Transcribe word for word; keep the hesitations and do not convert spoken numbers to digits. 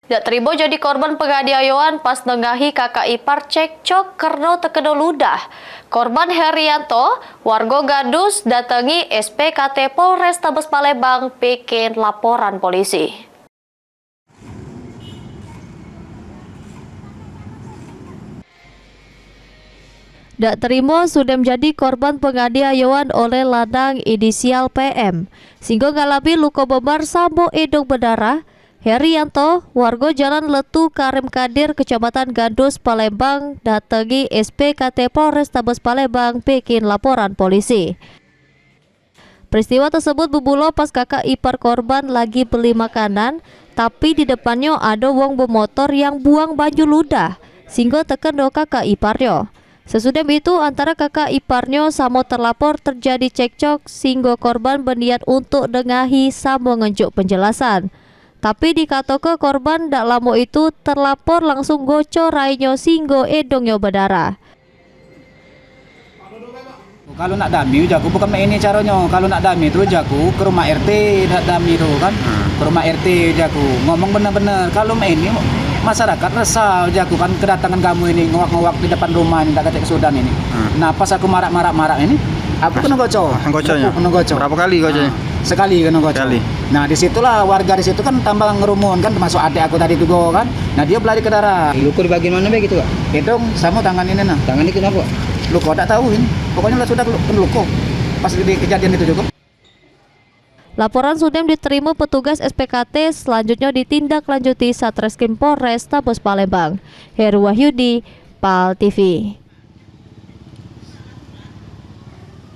Dak terimo jadi korban penganiayoan pas nengahi kakak ipar cekcok kerno tekeno ludah. Korban Herianto, wargo Gandus, datengi S P K T Polrestabes Palembang bikin laporan polisi. Dak terimo sudem jadi korban penganiayoan oleh lanang inisial P M, singgo ngalami luko memar samo idung bedarah. Herianto, wargo Jalan Letu Karim Kadir, Kecamatan Gandus, Palembang, datengi S P K T Polrestabes Palembang bikin laporan polisi. Peristiwa tersebut bebulo pas kakak ipar korban lagi beli makanan, tapi di depannyo ado wong bemotor yang buang banyu ludah, singgo tekeno kakak iparnyo. Sesudem itu, antara kakak iparnyo samo terlapor terjadi cekcok, singgo korban beniat untuk dengahi samo ngenjuk penjelasan. Tapi dikatoke korban dak lamo itu terlapor langsung goco rainyo singgo idungnyo bedarah. Kalu nak dami, ujarku, bukan mak ini caronyo. Kalu nak dami tu, ujarku, ke rumah R T, nak dami tu kan. Hmm. Ke rumah R T, ujarku. Ngomong bener-bener. Kalu mak ini, masyarakat resah, ujarku, kan, kedatangan kamu ini, ngowak-ngowak di depan rumah ini, dak katek kesudahan ini. Hmm. Nah, pas aku marak-marak-marak ini, aku kena goco. Langsung goconyo? Aku kena goco. Berapa kali goconyo? Ah, sekali kena goco. Sekali. Nah, di situlah warga di situ kan tambah ngerumun kan, termasuk adek aku tadi jugo kan. Nah, dio belari ke darat. Luko di bagian mano be gitu, Kak? Idung samo tangan ini nah. Tangan ini kenapa? Luko dak tahu ini. Pokoknyo lah sudah lu- kena luko. Pas di kejadian itu jugo. Laporan sudem diterimo petugas S P K T, selanjutnyo ditindaklanjuti Satreskrim Polrestabes Palembang. Heru Wahyudi, Pal T V.